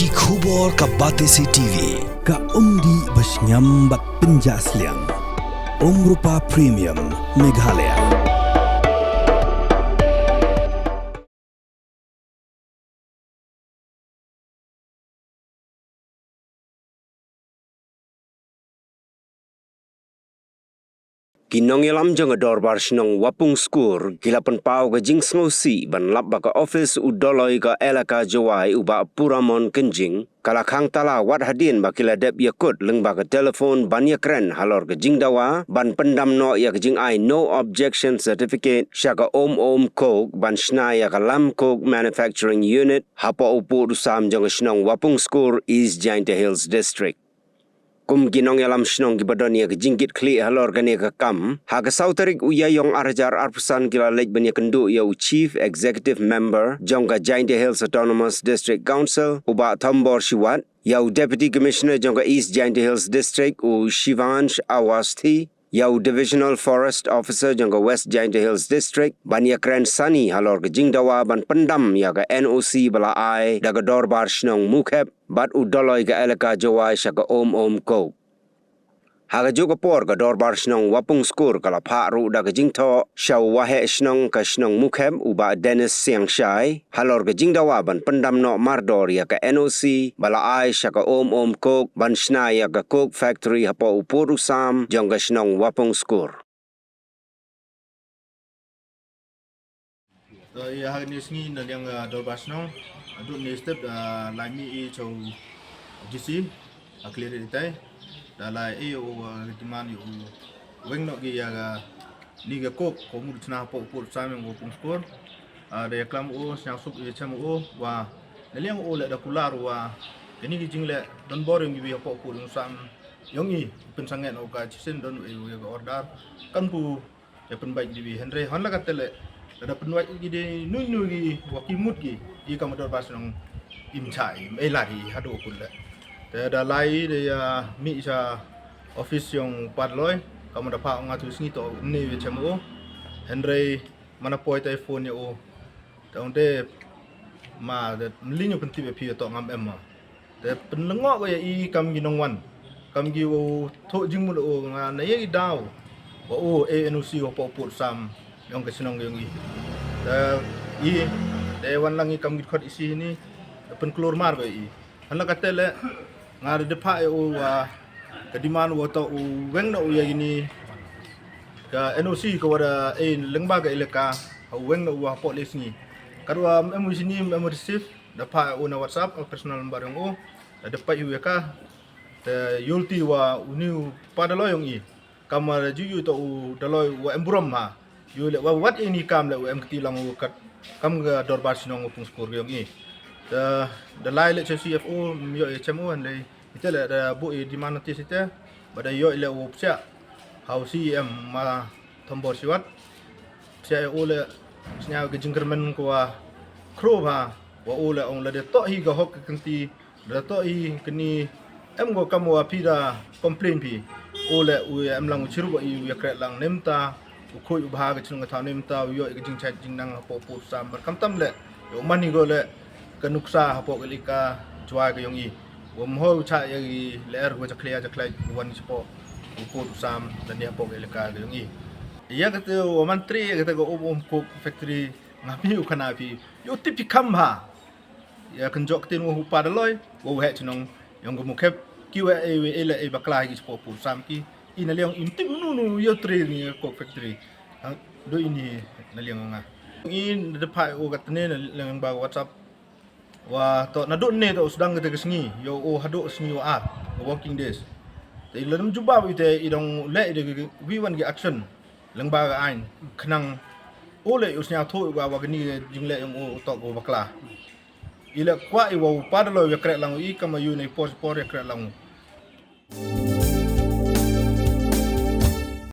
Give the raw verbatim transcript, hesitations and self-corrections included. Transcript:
Ki khubor ka Batesi T V, ka umdih ba shngiam bad pynjah sliang. Umrupa Premium, Meghalaya. Ki nongïalam jong ka Dorbar Shnong Wapung Skur ki la pynpaw ka jingsngewsih ban lap ba ka office u Doloi ka Elaka Jowai u Bah Puramon Kynjing ka la khang tala wat hadien ba ki la dep ïakut lyngba ka telephone ban ïakren halor ka jingdawa ban pyndam noh ïa ka jingai No Objection Certificate sha ka Om Om Coke ban shna ïa ka Lam Coke Manufacturing Unit hapoh u pud u sam jong ka shnong Wapung Skur, East Jaintia Hills District. Kum ki nongïalam shnong kiba don ïa ka jingkitkhlieh halor kane ka kam, ha ka saw tarik u Ïaïong ar hajar arphew san ki la leit ban ïakynduh ïa u Chief Executive Member jong ka Jaintia Hills Autonomous District Council u Bah Thombor Shiwat, ïa u Deputy Commissioner jong ka East Jaintia Hills District u Shivansh Awasthi, ïa u Divisional Forest Officer jong ka West Jaintia Hills District ban ïakren sani halor ka jingdawa ban pyndam ïa ka N O C ba la ai da ka Dorbar Shnong Mukhep bad u Doloi ka Elaka Jowai sha ka Om Om Coke. Ha kajuh ka por ka Dorbar Shnong Wapung Skur ka la phah ruh da ka jingthoh sha u Waheh Shnong ka shnong Mukhep u Bah Dennis Siangshai halor ka jingdawa ban pyndam noh mardor ïa ka N O C ba la ai sha ka Om Om Coke ban shna ïa ka Coke Factory hapoh u pud u sam jong ka shnong Wapung Skur. To ïa ha kane ka sngi na liang, ah, Dorbar Shnong, ah, dut ne step, ah, lai mih i cha u D C, ah, clear it tai. Da lai e o, ah, demand ïa u weng noh ki ïa ka ni ka Coke, ko mut chna hapoh u pud u sam jong Wapung Skur. Ah, da ïa klam u, sñiaw suk ïa chem u, wa na liang u leh da kular wa kani ki jingleh donbor yong kiwi hapoh u pud u sam yong i, pynsangeh noh ka chisien don u ïa ka order. Kan pu ïa pynbait diwi hynrei hynda ka tele da pynbait ki de nui nui ki wa ki mut ki i kam Dorbar Shnong im chai im ei lari hadu kun le. Te da lai de ïa mih cha office yong Padloi kam da pha nga tu sngi to ne wi chem o. Hynrei mana poi tai phone ïa o. Te ong te ma de mlin ïa pyntip ïa phi to ngam em ma. Te pynlyngngoh ko ïa i kam ki nongwan. Kam ki u thoh jingmut u nga na ïa i daw. Wa u A N O C wa pok put sam yong ka shnong yong i. Te i te wan lang i kam ki khot i si ni. Te pynklur mar ko ïa i. Han la ka tele nga da depha ïa u wa ka demand wa to u weng na u ïa ini. Ka N O C ka wa da e lyngba ka elaka ha u weng na u wa pok le sngi. Ka wa em u sini em u receive. Da pha u na WhatsApp, u personal number yong u. Da dep pat yu ya ka. Te yulti wa u ni u pa Daloi yong i. Kam da ju yu to u Daloi wa em burom ha. Yu le wa wat ini kam le u em kti lang u kat. Kam ga Dorbar Shnong u pung skur yong i. Te da lai le cha C F O, yo ya chem u han le. Ite le da bu i demand notice ite. Ba da yo le u psiak. Ha u C E M ma Thombor Shiwat. Psiak ya u le sñiaw ka jingkyrmen ko wa kro ha. Wa u le ong le de to hi ka hok ka kynti. Da to i kini em go kam wa phi da complain phi. U le u ya em lang u chiru i u ya kret lang nemta. U khui u bha ka chnong ka thaw nemta u yo i ka jingchait jingnang hapoh put sam bar kam tam le. U mani go le ka nuksa hapoh ka lika jwa ka yong i. Wa mho u cha ya i le er go cha khlia cha khlai u wan chapoh u put sam da ni hapoh ka lika ka yong i. Ya ka te wa man tri ya ka te go um um coke factory nga phi u khana phi. Yo tip phi kam ha. Ya kan jok tin wa u pa Daloi wa u heh chnong yong ka Mukhep ki wa e we e la e bakla ki chapoh put sam ki i na liang im tip nu nu yo tri ni coke factory. Ha, do ini na liang nga i da pha o ka tne na liang ba WhatsApp wa to na do ne to sdang ka te ka sngi yo o hado sngi wa ar working days. Te i la dam jubab i te i dong le i de wi wan ki action lyngba ka ain khnang o le u sñiaw tho wa wa ni jingle yong o to ko bakla. I le kwah i wa u pa Daloi ya kret lang i kam yu nei por por ya kret lang.